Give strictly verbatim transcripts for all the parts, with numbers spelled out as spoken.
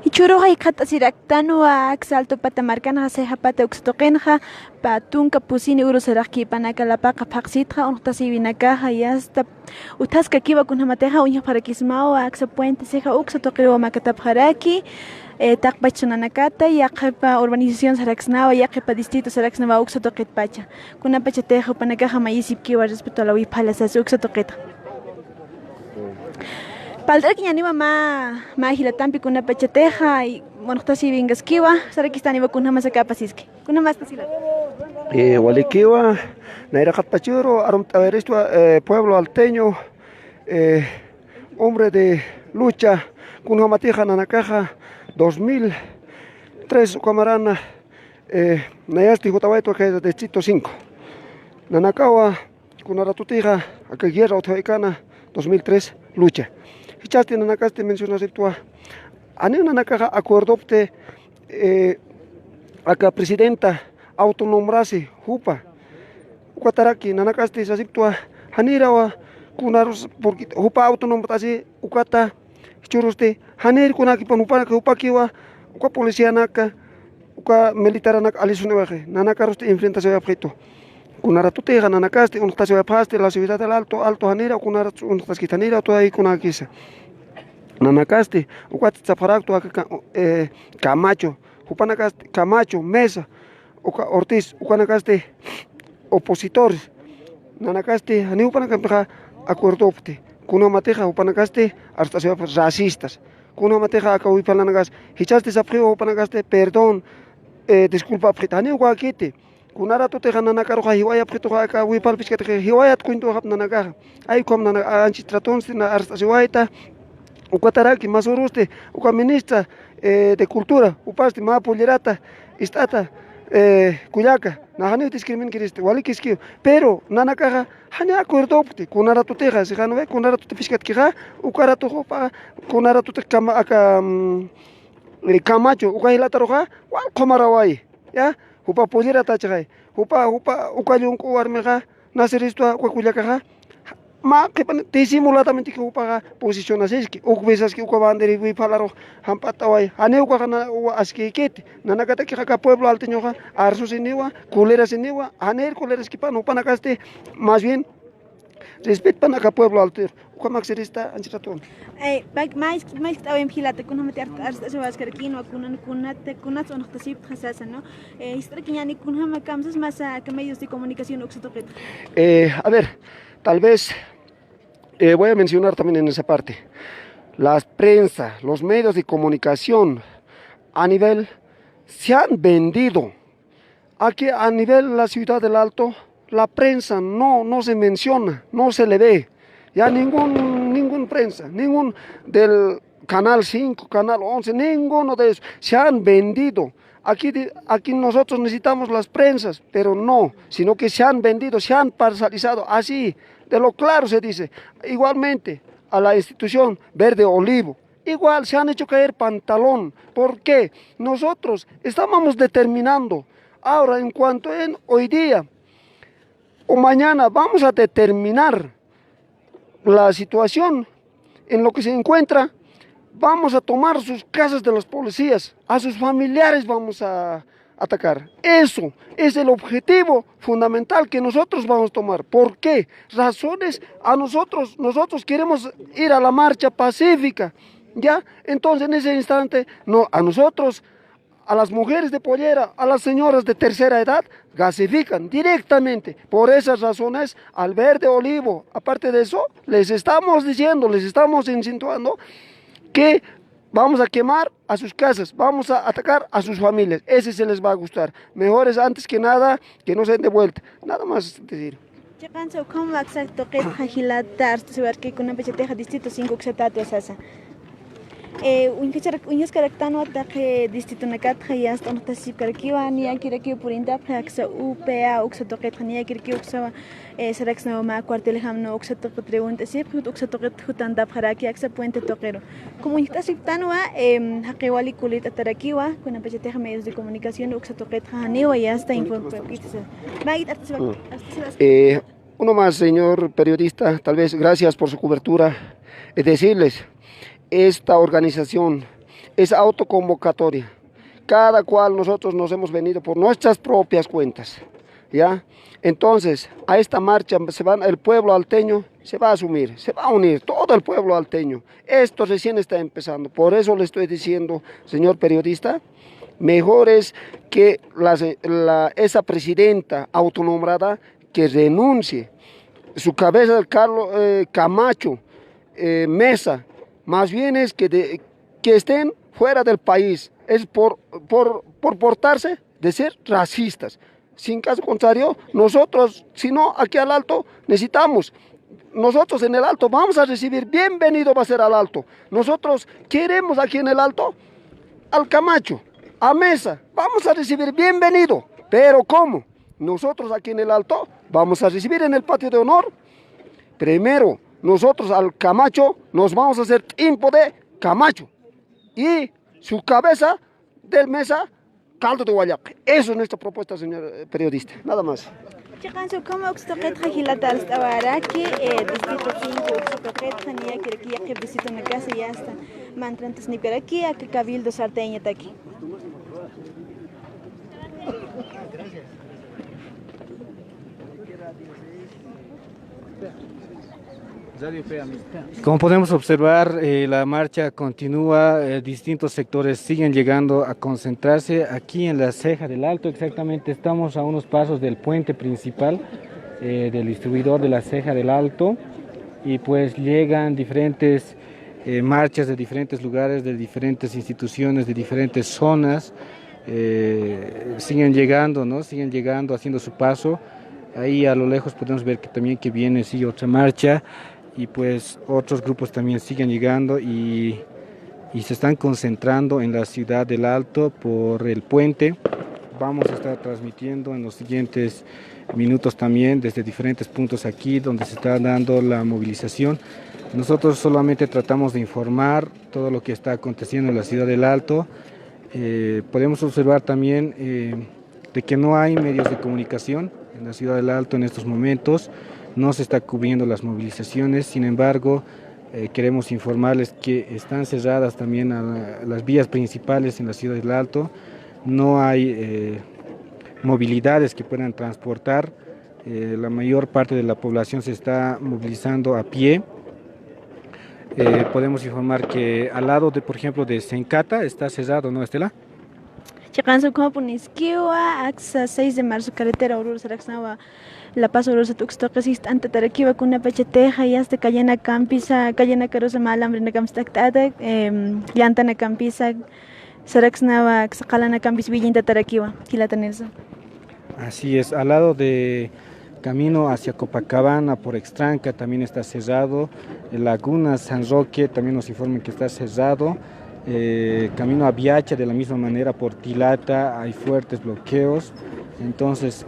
Jichhüruxa jikxatasiraktanwa aksa Altupata markanxa, Ceja pata uksa tuqinxa, pä tunka pusini uru saraqkipanaka lapaqa phaqsitxa, unuqtasiwinakaxa, yasta utjaskakiwa kunjamatixa uñjapxarakismawa aksa Puente Ceja uksa tuqiruwa makatapxaraki, eh, taqpach nanakata, yaqhipa urbanización saraksnawa, yaqhipa distrito saraksnawa uksa tuqitpacha. Kunapachatix jupanakaxa mayisipkiwa respecto a la wiphala sas uksa tuqitxa. Parlt'arakiñäniwa mä, mä jilatampi kunapachatixa, y, unuqtasiwinkaskiwa, sarakistaniwa kunjamas akapasiski. Kunjamas jilata. Eh, walikiwa, nayraqatpachuru, arumt'awayiristwa, eh, pueblo alteño, eh, hombre de lucha, kunjamatixa nanakaxa dos mil tres uka marana, eh, nayasti jutawaytwa kay distrito cinco. Nanakawa, kuna ratutixa, aka guerra utjawaykana, dos mil tres, lucha. Jichhasti nanakasti mencionasiptwa, janiw nanakaxa acuerdopti, eh, aka presidenta autonombrasi jupa. Ukataraki nanakasti sasiptwa, janirawa, kunarus, porque jupa autonombrt'asi, ukata, jichhürusti, janir kunakipan jupanaka, jupakiwa, uka policianaka, uka militaranaka alisuniwayxi, nanakarusti enfrentasiyapxitu. Kuna ratutixa nanakasti unuqtasiwayapxasti la ciudad del Alto, Alto janira, kuna ratus unuqtaskit janira, utjaykunakisa. Nanakasti, ukat sapxaraktwa aka, eh, Camacho, jupanakasti Camacho, Mesa, uka Ortiz, ukanakasti opositores, nanakasti, janiw jupanakampixa acuerdopti, kunjamatixa jupanakasti arst'asiwayapxi racistas, kunjamatixa aka wiphalanakas, jichhasti sapxiwa jupanakasti, perdón, eh, disculpapxit, janiw ukakiti, kuna ratutixa nanakaruxa jiwayapxituxa aka wiphalpachkatix jiwayat cuentoxapxi nanakaxa, ay ukham nanaka anchis tratonsti na arst'asiwayta, ukataraki, masurusti, uka ministra, eh, de cultura, jupasti mä pollerata, ist'ata, eh, kullaka, na janiw discriminkiristi, walikiskiw, pero nanakaxa, jani acuerdopti, kuna ratutixa, si jan uka, kuna ratuti phisqatkixa, uka ratux jupa, kuna ratutix Cama-, aka, mm, eh, Camacho, uka jilataruxa, wal qhumaraway, ya, jupa pollerata chixay, jupa, jupa, uka llunk'u warmixa, nasiristwa, uka kullakaxa, mä qhipan disimuladamente jupaxa posicionasiski, uk veces uka bandera wiphalarux jamp'ataway, janiw ukaxa na, uwa askïkiti, nanakatakixa aka pueblo alteñoxa, arsusiniwa, colerasiniwa, janir coleraskipan, jupanakasti, más bien, respetpan aka pueblo alteño, ukhamaksirista, anchis ratun. Eh, bak-, mä, mä jiskt'awayamp jilata, kunjamati art-, arst'asiwaskarakïnwa, kunan, kunat, kunats unuqtasipxta sasa, ¿no? Eh, jiskt'arakiñäni kunjama kamsasmasa aka medios de comunicación uksa tuqit. Eh, a ver, tal vez, eh, voy a mencionar también en esa parte. Las prensa, los medios de comunicación a nivel se han vendido. Aquí a nivel la ciudad del Alto, la prensa no, no se menciona, no se le ve. Ya ningún, ningún prensa, ningún del Canal cinco, Canal once, ninguno de ellos se han vendido. Aquí di-, aquí nosotros necesitamos las prensas, pero no, sino que se han vendido, se han parcializado, así, de lo claro se dice. Igualmente, a la institución Verde Olivo, igual se han hecho caer pantalón. ¿Por qué? Nosotros estábamos determinando. Ahora, en cuanto en hoy día o mañana vamos a determinar la situación en lo que se encuentra, vamos a tomar sus casas de los policías, a sus familiares vamos a atacar. Eso es el objetivo fundamental que nosotros vamos a tomar. ¿Por qué? Razones a nosotros, nosotros queremos ir a la marcha pacífica, ¿ya? Entonces, en ese instante, no, a nosotros, a las mujeres de pollera, a las señoras de tercera edad, gasifican directamente. Por esas razones, al Verde Olivo, aparte de eso, les estamos diciendo, les estamos insinuando que vamos a quemar a sus casas, vamos a atacar a sus familias. Ese se les va a gustar. Mejor es antes que nada que no se den de vuelta. Nada más decir. Chiqansa ukham aksa tuqitxa jilata arst'asiwarki, kunapachatixa distrito cinco uksatätwa sasa. Eh, uñjacharak-, uñjaskaraktanwa taqi distritonakatxa, yasta unuqtasipkarakiwa, niyakirakiw purintapxi aksa U P A uksa tuqitxa, niyakirakiw uksawa, eh, saraksnawa mä cuarteljam, ¿no? Uksa tuqit preguntasipxi, uksa tuqit jutantapxaraki aksa Puente tuqiru. Como uñjt'asipktanwa, em, jaqi wali kulirt'atarakiwa, kunapachatix medios de comunicación uksa tuqitxa janiwa yasta informe. Mä jikxatasiwa, mm, arst'asiwa. Eh, uno más, señor periodista, tal vez gracias por su cobertura. Es decirles, esta organización, esa autoconvocatoria. Cada cual nosotros nos hemos venido por nuestras propias cuentas, ¿ya? Entonces, a esta marcha se van, el pueblo alteño se va a asumir, se va a unir todo el pueblo alteño. Esto recién está empezando. Por eso le estoy diciendo, señor periodista, mejor es que la se-, la, esa presidenta autonombrada que renuncie. Su cabeza, Carlos, eh, Camacho, eh, Mesa, más bien es que de, que estén fuera del país. Es por, por, por portarse de ser racistas. Sin caso contrario, nosotros, si no, aquí al Alto necesitamos. Nosotros en el Alto vamos a recibir, bienvenido va a ser al Alto. Nosotros queremos aquí en el Alto al Camacho, a Mesa, vamos a recibir, bienvenido. Pero ¿cómo? Nosotros aquí en el Alto vamos a recibir en el patio de honor. Primero, nosotros al Camacho nos vamos a hacer tiempo de Camacho. Y su cabeza del Mesa, caldo de huallaque. Eso es nuestra propuesta, señor, eh, periodista. Nada más. Chiqansa ukhama ukstuqitxa jilata arst'awaraki, eh, distrito cinco ukstuqitxa niyakiraki yaqhip distrito nakasa yasta. Mantrantas nikaraki, aka Cabildo Salteñataki. Como podemos observar, eh, la marcha continúa, eh, distintos sectores siguen llegando a concentrarse aquí en la Ceja del Alto. Exactamente, estamos a unos pasos del puente principal, eh, del distribuidor de la Ceja del Alto, y pues llegan diferentes, eh, marchas de diferentes lugares, de diferentes instituciones, de diferentes zonas. Eh, siguen llegando, ¿no? Siguen llegando, haciendo su paso. Ahí a lo lejos podemos ver que también que viene, sigue otra marcha, y pues otros grupos también siguen llegando y, y se están concentrando en la ciudad del Alto por el puente. Vamos a estar transmitiendo en los siguientes minutos también desde diferentes puntos aquí donde se está dando la movilización. Nosotros solamente tratamos de informar todo lo que está aconteciendo en la ciudad del Alto. Eh, podemos observar también, eh, de que no hay medios de comunicación en la ciudad del Alto en estos momentos, no se está cubriendo las movilizaciones. Sin embargo, eh, queremos informarles que están cerradas también a la, las vías principales en la ciudad del Alto, no hay, eh, movilidades que puedan transportar. Eh, la mayor parte de la población se está movilizando a pie. Eh, podemos informar que al lado de, por ejemplo, de Sencata está cerrado, ¿no, Estela? Chiqansa ukhamapuniskiwa, aksa seis de marzo carretera urur saraksnawa, La Paz urur sat ukstuqis ist'antatarakiwa, kunapachatix yasta callenakampisa, callenakarusa mä alambrenakampis t'akt'ata, em, llantanakampisa, saraksnawa aksa qalanakampis willintatarakiwa, jilata Nelson. Así es, al lado de camino hacia Copacabana, por Extranca, también está cerrado. Laguna San Roque también nos informan que está cerrado. Eh, camino a Viacha, de la misma manera, por Tilata, hay fuertes bloqueos. Entonces,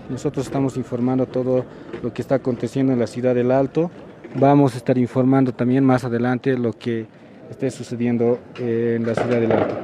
nosotros estamos informando todo lo que está aconteciendo en la ciudad del Alto. Vamos a estar informando también más adelante lo que esté sucediendo, eh, en la ciudad del Alto.